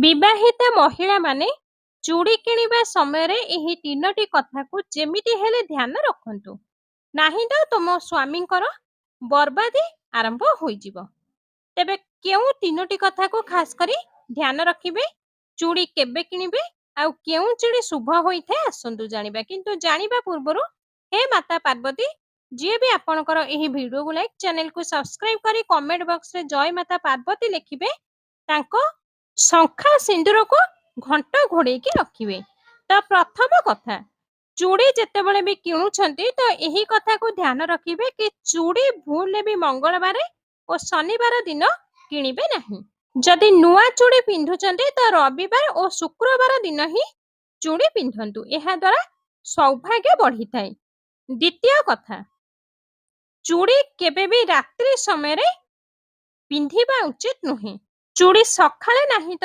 ବିବାହିତା ମହିଳାମାନେ ଚୁଡ଼ି କିଣିବା ସମୟରେ ଏହି ତିନୋଟି କଥାକୁ ଯେମିତି ହେଲେ ଧ୍ୟାନ ରଖନ୍ତୁ, ନାହିଁ ତ ତୁମ ସ୍ୱାମୀଙ୍କର ବର୍ବାଦି ଆରମ୍ଭ ହୋଇଯିବ। ତେବେ କେଉଁ ତିନୋଟି କଥାକୁ ଖାସ କରି ଧ୍ୟାନ ରଖିବେ, ଚୁଡ଼ି କେବେ କିଣିବେ ଆଉ କେଉଁ ଚୁଡ଼ି ଶୁଭ ହୋଇଥାଏ ଆସନ୍ତୁ ଜାଣିବା। କିନ୍ତୁ ଜାଣିବା ପୂର୍ବରୁ ହେ ମାତା ପାର୍ବତୀ, ଯିଏ ବି ଆପଣଙ୍କର ଏହି ଭିଡିଓକୁ ଲାଇକ୍, ଚ୍ୟାନେଲକୁ ସବସ୍କ୍ରାଇବ କରି କମେଣ୍ଟ ବକ୍ସରେ ଜୟ ମାତା ପାର୍ବତୀ ଲେଖିବେ, ତାଙ୍କ ଶଙ୍ଖା ସିନ୍ଦୁରକୁ ଘଣ୍ଟ ଘୋଡେଇକି ରଖିବେ। ତ ପ୍ରଥମ କଥା, ଚୁଡ଼ି ଯେତେବେଳେ ବି କିଣୁଛନ୍ତି ତ ଏହି କଥାକୁ ଧ୍ୟାନ ରଖିବେ କି ଚୁଡ଼ି ଭୁଲରେ ବି ମଙ୍ଗଳବାର ଓ ଶନିବାର ଦିନ କିଣିବେ ନାହିଁ। ଯଦି ନୂଆ ଚୁଡ଼ି ପିନ୍ଧୁଛନ୍ତି ତ ରବିବାର ଓ ଶୁକ୍ରବାର ଦିନ ହିଁ ଚୁଡ଼ି ପିନ୍ଧନ୍ତୁ, ଏହାଦ୍ୱାରା ସୌଭାଗ୍ୟ ବଢିଥାଏ। ଦ୍ୱିତୀୟ କଥା, ଚୁଡ଼ି କେବେ ବି ରାତ୍ରି ସମୟରେ ପିନ୍ଧିବା ଉଚିତ ନୁହେଁ। ଚୁଡ଼ି ସକାଳେ ନାହିଁ ତ